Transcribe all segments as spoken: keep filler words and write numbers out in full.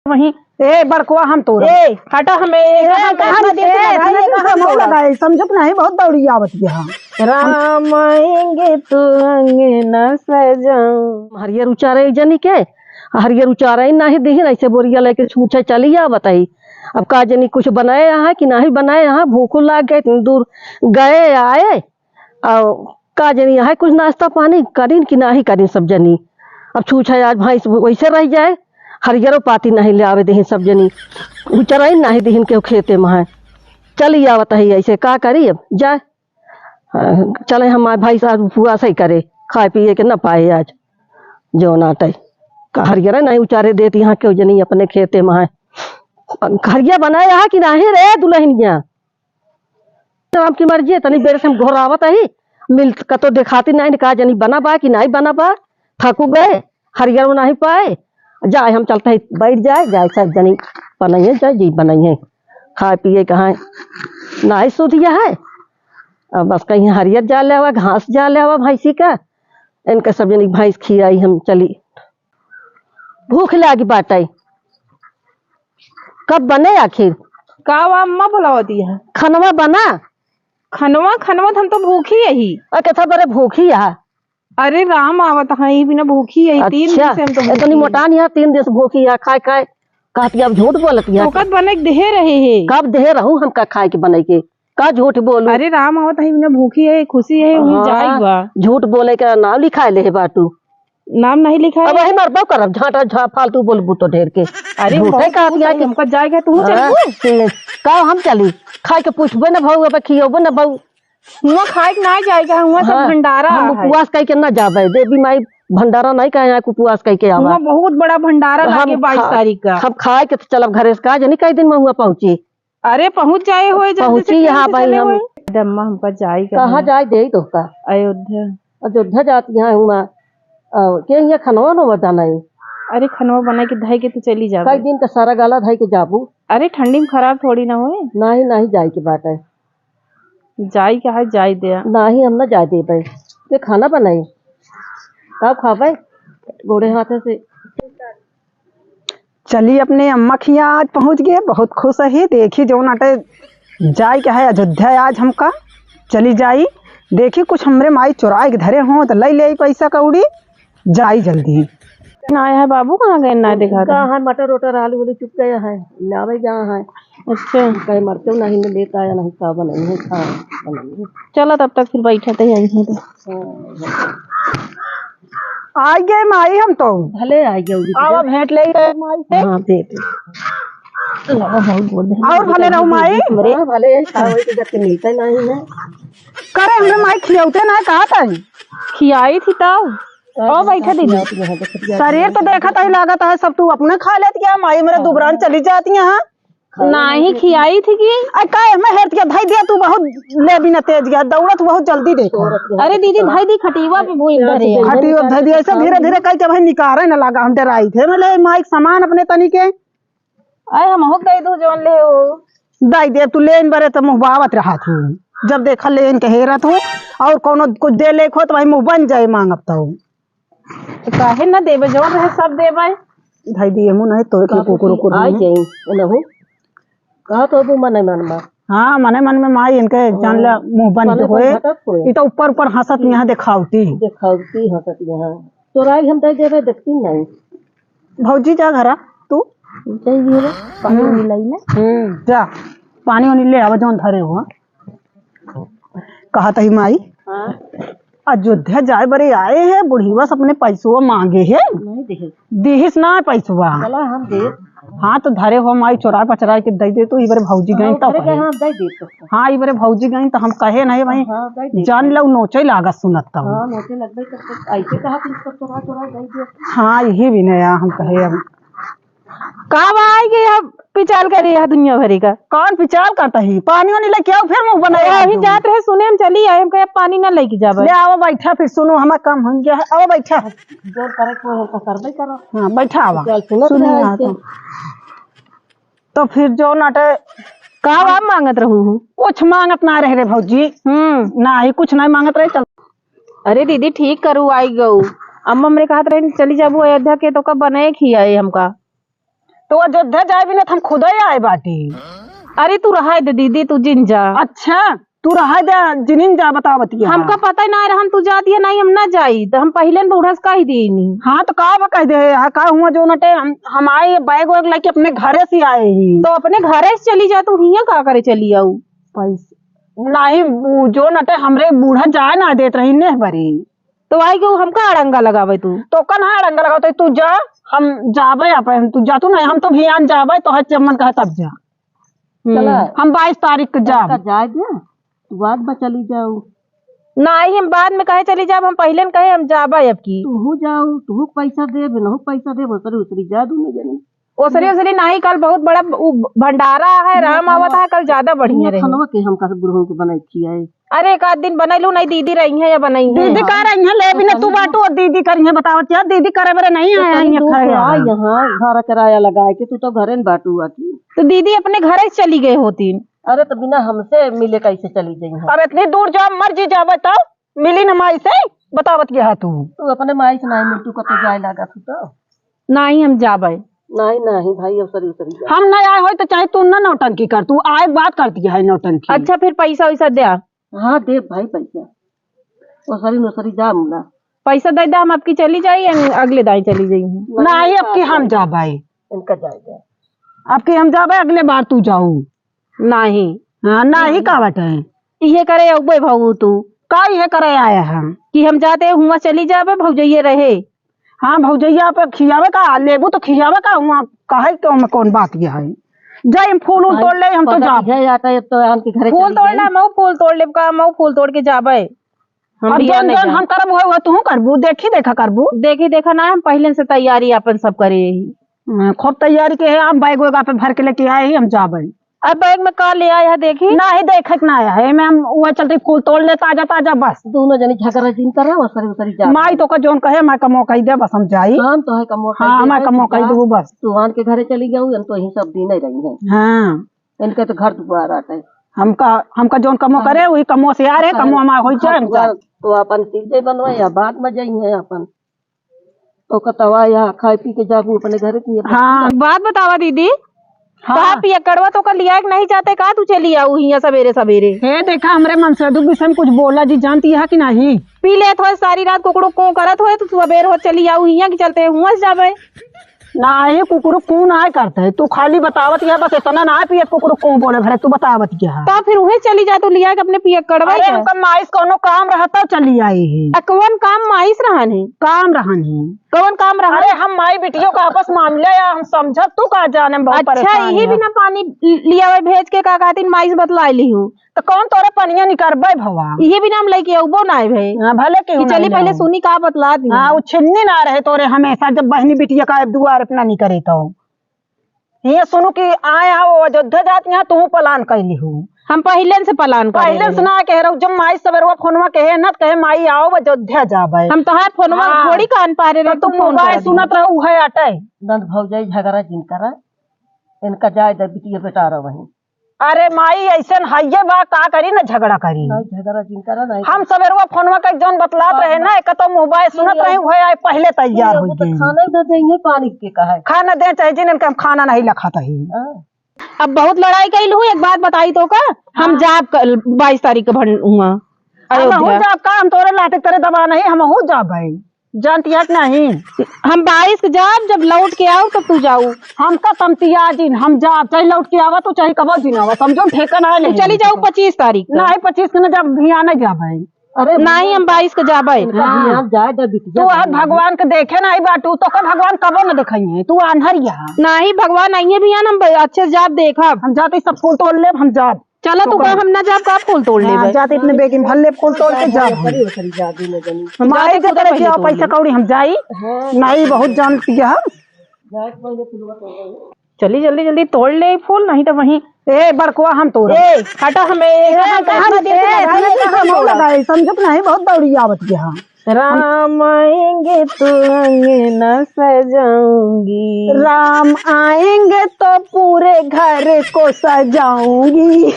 वहीं। ए, बड़कुआ हम तोरा। ए, हटा, हमें ए, ए, कहाँ कहाँ दे ए, लगा, इतना ये कहाँ समझ तोरा? लगा है, समझो कि नहीं, बहुत दौड़ी आवत यहाँ। राम आएंगे तो अंगना सजाऊं। हरियर उचारे जनी के, हरियर उचारे नाही दिहिन, ऐसे बोरिया लेके छूछे चली आवत है। अब का जनी कुछ बनाए यहाँ कि नाही बनाए यहाँ, भूखो लाग गए, इतनी दूर गए आए, और का जनी यहाँ कुछ नाश्ता पानी करीन कि नाही करीन सब जनी। अब छूछे आज भैंस वैसे रह जाए, हरियरो पाती नाही ले आवे देहिन सब जनी, उचराई नाही दिहिन केहू खेते में है। चली आवत है ऐसे, का करी अब जाए। अ, चले हम आए भाई साहब उपवास ही करे, खाए पिए के न पाए आज। जो नाटे का हरियरा नहीं उचारे देत यहाँ केहू जनी अपने खेते में है। हरिया बनाए यहाँ कि नाही रे दुल्हनिया? राम की मर्जी है, तनी बेर से हम घोरावत ही, मिल कतो देखाती नहीं, का जनी बना बा कि नहीं बना बा, थकू गए, हरियर नहीं पाए, जाए हम चलते ही बैठ जाए, जाए सब जनी बनाइए, जाए जी बनाइए, खाए पिए कहाँ नहीं सुधिया है। अब बस कहीं हरियर जा ले आवा, घास जा ले आवा भैंसी का, इनका सब जनी भैंस खियाई हम चली। भूख लागी बाटे, कब बने आखिर? का वा अम्मा बुलावती है? खनवा बना। खनवा, खनवा तो हम तो भूखी यही। अरे, कथा बरे भूखी है। अरे राम आवत है, ई बिना भूखी है, तीन दिन से हम तो भूखी इतनी है। मोटान है, तीन दिन से भूखी है, खाए, खाए। कहती अब झूठ बोलती है। तो कब बने के देहे रहे है? कब देहे रहू हमका खाए के बने के? का झूठ बोलू? अरे राम आवत है, बिना भूखी है, खुशी है, उन्हीं हाँ, जाए बा। झूठ बोले का नाम लिखाए ले है बाटू। नाम नहीं लिखा अब है। वही मरबो करब, झांटा झा फालतू बोलबू तो ढेर के। अरे झूठे बहुत कहती है कि हमका जाएगा, तू हाँ, चलबू? ठीक। का हम चली? खाए के पूछबे न भाऊ, अब खियोबे न भाऊ। हुआ खाए के ना जाएगा, हुआ तो हाँ, भंडारा हम है। उपवास कह के ना जाबे, देवी माई भंडारा नहीं कहे, यहाँ उपवास कह के आवा। हुआ बहुत बड़ा भंडारा हम लागे बाईस खा-, तारीख का। हम खाए के तो चलब घरे से, का जनी कई दिन में हुआ पहुँची। अरे पहुँच जाए होए, जल्दी से पहुँची train यहाँ से भाई चले हम। होए। अम्मा हमका जाए कहाँ कहाँ? जाए दे तो का? अयोध्या। अयोध्या जाती हैं हुआ। अ, के हियाँ खनवा नवा बनाई? अरे खनवा बनाई के धई के तू चली जाबे। कई दिन का सारा गाला धई के जाबू? अरे ठंडी में खराब थोड़ी ना होए। नहीं, नहीं जाए के बात है। जाए के है, जाए दे। नहीं, हम ना जाए देबे। ये खाना बनाई। का खाबे? गोड़े हाथे से। चली अपने अम्मा खिया आज पहुँच गए, बहुत खुश है। देखी जौन अटे जाए के है अयोध्या आज हमका, चली जाई। देखी कुछ हमरे माई चुराए के धरे हों तो लई ले आई पैसा कौड़ी, जाई जल्दी। ना आया है बाबू, कहाँ गए ना देखा का था? है मटर वटर आलू वालू चुप गया है, लावे जहाँ है। अच्छा। कहीं मरते नहीं में लेता आया, नहीं का बनाई है, का बनाई है। चलो तब तक फिर बैठे थे यहीं पे। हाँ। आ गए माई हम तो। भले आ गए उनके। आवा भेंट ले गए माई से। हाँ, भेंट। चलो, बहुत गोड़ धरे। और भले रहो माई। हाँ, भले, का होई के जब के मिलते नहीं है। करे हमरे माई खियौते ना का ताई। खियाई थी तब। ओ बैठा दीदी। शरीर तो देखत ही लागत है सब तू अपने खा लेती है, माई मेरे दुबरान चली जाती है। हाँ। नाही खियाई थी कि? अरे काहे हमें हेरत के धई दिया, तू बहुत ले बिना तेज गया, दौड़त बहुत जल्दी देखो। अरे दीदी, धई दी खटीवा पे भूई धरे है। खटीवा धई दिया, ऐसे धीरे धीरे कह के भाई निकारे न लगा, हम डराई थे। मैं ले माइक सामान अपने तनी के। अरे हम हो गई दो जौन ले हो। दाई दे, तू लेन बरे तो मुँह बावत रहा थू। जब देखा लेन के हेरत हो और कोनो कुछ दे ले खो तो भाई मुँह बन जाए मांगब तो। तो काहे ना देबे, जौन रहे सब देबे। धई दिए मुँह नहीं तो का कुकुर कुकुर आ नहीं। जाई, उनहु। कहा तो अबू मने मन में। हाँ, मने मन में माई इनके जान ले हाँ, मुँह बन के मने होए। भटक होए। ई तो ऊपर ऊपर हंसत यहाँ देखावटी। देखावटी हंसत यहाँ। तोराई हम दे देबे, देखती नहीं। भौजी जा घरा, तू। जाई दिए रे, पानी हम्म। मिलाई ना। हम्म, जा। पानी वानी ले आवा जौन धरे हो। कहत ही माई, हाँ। अयोध्या जाए बरे आए हैं, बुढ़िया से अपने पैसवा मांगे हैं। नहीं देहे। दिहिस ना पैसवा। चला हम दे। हाँ, तो धरे हो माई, चोराए पचराए के दे दे, तो इबरे भौजी गई अरे तो कहे। हाँ, दे दे तो। हाँ, इबरे भौजी गई तो हम कहे नहीं भाई, हाँ, दे दे। जान लो नोचे लागत सुनत तो। हाँ, नोचे लगबे करते। ऐसे कहा कि इसको चोरा, चोरा दे दे। हाँ, यही भी नया हम कहे अब। का बा, आई गई है, पिचाल करी है दुनिया भरी का। कौन पिचाल करता ही? पानी वानी लेके आओ, फिर मुँह बनाए अरे, अभी तू। जात रहे, सुने हम चली आए, हम कहे, "अब पानी ना लेके जाबे।" ले आओ, बैठा, फिर सुनो, हमारा काम हो गया है। आओ, बैठा। जो करे को है, तो करबे करो। हाँ, बैठा आवा। पिचाल सुनत सुनो रहे ना थे। तो। तो फिर जो नाटे का बा मांगत रहू हूँ? कुछ मांगत ना रहे रे भौजी। हम्म। ना ही कुछ नहीं मांगत रहे, चल। अरे दीदी, ठीक करू, आई गऊ। अम्मा हमरे कहत रहे, "चली जाबू अयोध्या के, तो कब बनाए खियाए हमका?" तो अयोध्या जाए भी ना, तो हम खुदे आए बाटी। अरे तू रहाय दे दीदी, तू जिन जा। अच्छा, तू रहाय दे, जिनिन जा, बतावत ही है। हमका पता ही ना रहन तू जाती है, नहीं हम ना जाई, तो हम पहिले न बूढ़ा से कह देनी। हाँ, तो का बा कह दे, हाँ, का हुआ जो नटे, हम, हम आए बैग वैग लेके अपने घरे से आए ही। तो अपने घरे से चली जा, तू हियाँ का करे चली आऊ? पैसे नहीं, उ जो नटे हमरे बूढ़ा जाए ना देत रही नेह बरी। तो आई के हमका अड़ंगा लगावे तू? तो कन है अड़ंगा लगावे, तू जा, हम जाबे अपन, तू जा, तू नहीं, हम तो भियान जाबे, तो हर जब मन कहे तब जा। हम्म। चला। हम बाईस तारीख के जाब। का जाए दे, तू बाद में चली जाऊ। नहीं, हम बाद में कहे चली जाब, हम पहिले न कहे हम जाबे अब की। तू जाऊ, तू पैसा दे, बिनहू पैसा दे, ओसरी ओसरी जा दूँ मैं जनी। ओसरी ओसरी नहीं, कल बहुत बड़ा उ भंडारा है, राम आवत है, कल ज्यादा बढ़िया रही। खनवा के हम का बुढ़ऊ के बनाई खियाए। अरे एक आध दिन बनैलू नहीं, दीदी रही है या बनाई है? दीदी का रही है, ले भी ना तू बाटू और दीदी करी है, बताओ क्या दीदी करे बरे नहीं आया है यहाँ खाए। यहाँ घर किराया लगाए के, तू तो घरे न बाटू आकी। तो दीदी अपने घरे से चली गए होती। अरे तो बिना हमसे मिले कैसे चली गई है? अब इतनी दूर जाब, मर जी जाबे तो मिली न माई से, बतावत के हा तू। तू अपने माई से नहीं मिल, तू कतो जाए लागा तू तो। नहीं, हम जाबे। नहीं, नहीं भाई, ओसरी ओसरी जा। हम नहीं आए होई तो चाहे तू ना नौटंकी कर, तू आए बात करती है नौटंकी। अच्छा, फिर पैसा वैसा दे। हाँ, दे भाई पैसा। ओसरी नोसरी जा मुला। पैसा दे दे, हम आपकी चली जाई, हम अगले दाई चली जाई। नहीं, अब की हम जाबे। इनका जाए दे। अब की हम जाबे, अगले बार तू जाऊ। नहीं। हाँ, नहीं का बाटे? इहे करे अउबे भाऊ तू। का इहे करे आया हम? कि हम जाते हुआ चली जाबे, भौजइये रहे। हाँ, भौजइया पे खियावे का, लेबू तो खियावे का, हुआ कहे तो हमें कौन बात ये है? जाई हम फूल उल तोड़ ले, हम तो जाब। है, या तो, तो आन के घरे फूल चली तोड़ जाई। ले, मऊ फूल तोड़ लेब का, मऊ फूल तोड़ के जाबे। हम अब बियाह जौन, नहीं जौन जाए। हम करब, उहे, उहे तुहूँ करबू, देखी देखा करबू। देखी देखा ना, हम पहिले से तैयारी अपन सब करे यही। हाँ, खूब तैयारी के है, हम बैग वैग पे भर के लेके आए ही, हम जाबे। अब बैग में का ले आए है, देखी? नहीं, देखे के ना आया है, एमे हम उहे चलते फूल तोड़ ले ताजा ताजा, बस। दोनों जनी झगड़ा जिन करे, ओसरी ओसरी जा। माई तो का जौन कहे, मैं कमो कही दे, बस हम जाई। हम तो है कमो कही हाँ, दे, मैं कमो कही जा। देबू, बस। तू आन के घरे चली जाऊ, हम तो यहीं सब दिन रही हैं। हाँ। इनके तो घर दुआर आटे। हमका, हमका जौन कमो हाँ। करे, वही कमो से आ रहे, हाँ। कमो हमार होई जाए, हम जाए। तो अपन चीजें बनवाए या बाद में जाइए अपन। तो कतवा या खाए पी के जाबू अपने घर की। हाँ। बात बतावा दीदी, हाँ। कहा पियक्कड़वा तो का लिया के नहीं जाते का, तू चली आऊ हियाँ सबेरे सबेरे। हे देखा, हमरे मनसेधू के विषय में कुछ बोला जी, जानती है कि नहीं? पी लेत होए सारी रात, कुकड़ू को करत होए, तो तू सबेर हो चली आऊ हियाँ के चलते हुआ से जाबे। नाही, कुकुर कू नाही करते, तू खाली बतावत है, बस इतना ना पिए कुकुर कू बोले भरे, तू बतावत क्या है? तो फिर उहे चली जा, तू लिया के अपने पियक्कड़वा अरे, के। हमका माई से कौनो काम रहता, चली आई ही। आ, कौन काम माई से रहन है? काम रहन है। कौन काम रहन? अरे, हम माई बिटियों का आपस मामला या हम समझत, तू का जाने, हम बहुत अच्छा, परेशान यही है। बिना पानी लियावे भेज के का कहतीन माई से बतला ली हूँ। तो कौन तोरे पनिया निकरबे भवा? इहे बिना हम लइके अउबो ना आए भई। हाँ, भले केहू कि ना चली ले पहिले आओ। सुनी का बतला दी। हाँ, उ छिन्नी ना रहे तोरे हमेशा, जब बहिनी बिटिया का दुआर अपना निकरे तो। ये सुनू कि आए आओ अयोध्या जात यहाँ तू पलान कैली हूँ। हम पहिले से पलान करे पहिले से रही। ना कहे रहू, जब माई सबेरवा फोनवा कहे ना, कहे माई आओ अयोध्या जाबे। हम तोहार फोनवा हाँ। थोड़ी कान पारे रहे, तो तू तू फोन मोबाइल करत सुनत रहे। रहू, उहे अटे। नंद भौजाई झगड़ा जिन करा, इनका जाए दे बिटिया बेटा रहो वहीं। अरे माई, ऐसन हइये बा, का करी ना झगड़ा करी। नहीं, झगड़ा जिन करा, नहीं हम करा। सबेरवा फोनवा कइके जौन बतलात हाँ, रहे ना, हाँ। एक तो मोबाइल सुनत नहीं, रहे, उहे आए पहिले तैयार नहीं, हो वो तो गई। खाना ही ना देंगे, पानी के का है? खाना दे चाहे जिन, इनके हम खाना नहीं लखात ही। हाँ। अब बहुत लड़ाई कइल हूँ, एक बात बताई तो का, हम हाँ। जाब कल बाईस तारीख के भन हुआ हम अयोध्या। जाब का, हम तोरे लाते तेरे दबा नहीं, हम जाब भाई। जानती है कि नहीं? हम बाईस के जाब, जब लौट के आऊ तब तू जाऊ। हमका तमतिया जिन, हम जाब, चाहे लौट के आवा तू, चाहे कबो जिन आवा, समझो ठेका ना तू ले। चली जाऊ पच्चीस तारीख का। नहीं, पच्चीस के ना जाब, भियाने जाबे। अरे नहीं, हम बाईस के जाबे। इनका हाँ। भियान जाए दे बिटिया तू आज बहिनी। भगवान के देखे नहीं बाटू, तो का भगवान कबो न देखाई है, तू आन्हर यहाँ। नहीं, भगवान आइए भियान, हम अच्छे से जाब देखब। हम जाते सब फूल तोड़ लेब, हम जाब। चला, तू का हम ना जाब, का फूल तोड़ लेबे? हाँ, जाते इतने बेगिन भल्ले फूल तोड़ के जाब हम। ओसरी, ओसरी जा, दूनो जनी। माई जाते के खुदे तरह पहिले जाओ, तोड़ पैसा ले। कौड़ी हम जाई। हाँ। नहीं, बहुत जानती है। जाए के पहिले फूलवा तोड़ ले। चली, जल्दी, जल्दी तोड़ ले फूल, नहीं तो वहीं। ए, बड़कुआ हम तोड़। ए, हटा, हमें ए, ए, कहाँ कहाँ दे, दे, ए, लगा, ए, ए, कहाँ कहाँ तोड़ा? लगा? समझत नहीं, बहुत दौड़ी आवत है। राम आएंगे तो अंगना सजाऊंगी। राम आएंगे तो पूरे घर को सजाऊंगी।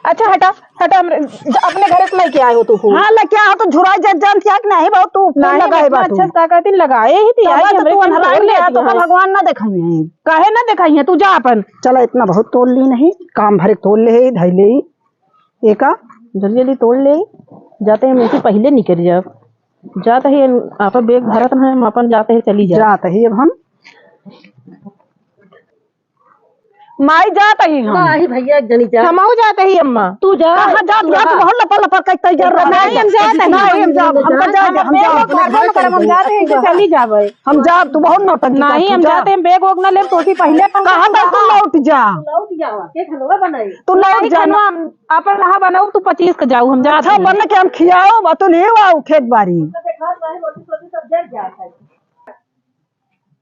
अच्छा हटा, हटा, हमरे, ज-, अपने घरे से लेके आए हो तू फूल। हाँ, लेके आओ तो झुराई जब जान क्या कि नहीं, बहुत तू फूल नहीं, लगाए इतना बाटू। अच्छा से का कहती, लगाए ही थी, तब आई तो हमरे तू के अनहराई तोड़ ले आ, लेती तो हैं। भगवान ना देखाई है। काहे ना देखाई है, तू जा अपन। चला, इतना बहुत तोड़ ली नहीं, काम भरे तोड़ ले, धई ले, एका जल्दी जल्दी तोड़ ले, जाते हम इनसे पहले निकल जाओ। जाते ही आप बैग भरत हैं, हम अपन जाते ही चली जाओ। जाते ही अब हम माई जात ही हम। नाही भैया, एक जनी जा। हमहू जात ही अम्मा। तू जा। कहाँ जात, तू जात, जा। बहुत लपर लपर करत ही जा रहा है। नाही, हम जात ही। नाही, हम जाब, हम तो जात ही, हम जात ही। हम जात ही, चली जाबे। हम जाब, तू बहुत नौटंकी करत ही, हम जा। नाही, हम जात ही, हम बैग वैग ना लेब, तोसी पहिले अपन कहाँ तक तू लौट जा। लौट जावा, के खनवा बनाई? तू लौट नाही, जा ना। खनवा अपन रहा बनाऊ, तू पच्चीस के जाऊ, हम जात ही। अच्छा, बन के हम खियाओ, बा तू ले आओ खेत बारी। तो देखा, रोटी सोटी सब जल जात है।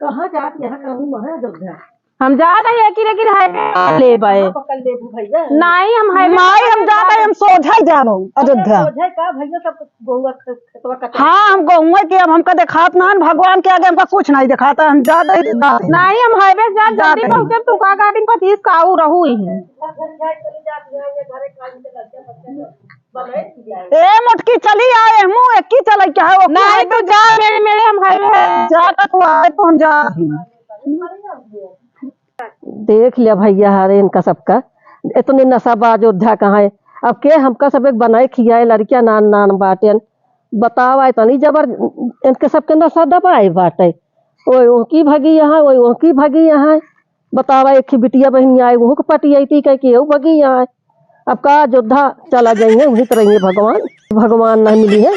कहाँ जात, यहाँ कहूँ, वहाँ जब जा। हम जात ही, एकी रेकी हाईवे पकड़ लेबे। कहाँ पकड़ लेबू भैया? नाही, हम हाईवे माई, हम जात ही, हम सोझा ही जानो, अयोध्या। सोझा का भैया, सब गौवा ख-, खेतवा कटे। हाँ, हम गौवा के, अब हमका देखात ना है, भगवान के आगे हमका कुछ नाही देखाता, हम जात ही, जात ही। नाही, हम हाईवे जात, जात जल्दी ही। पहुँचे, तू का गाड़ी में पच्चीस का आऊ रहू ही। घर जाए, चली जात, यहाँ ये घरे काम के लग जा, बच्चा लोग। ए मोटकी चली आए, हमू एकी चलई के है, ओकी नाही, है तू जा, मेरे, मेरे हम है। जा तक वो आए तो हम जा ही। देख लिया भैया, हरे इनका सबका, इतने नशा बा अयोध्या कहाँ है। अब के हमका सब एक बनाए खियाए, लड़कियां नान नान बाटेन, बतावा, इतनी जबर इनके सबके नशा दबाए बाटे। ओए ओकी भगी यहाँ, ओए ओकी भगी यहाँ। बतावा, एक ही बिटिया बहिनी आए, वहू के पटियैती कह के एहू भगी यहाँ। अब का अयोध्या चला जाइए, वहीं तो रहिए भगवान, भगवान ना मिली है।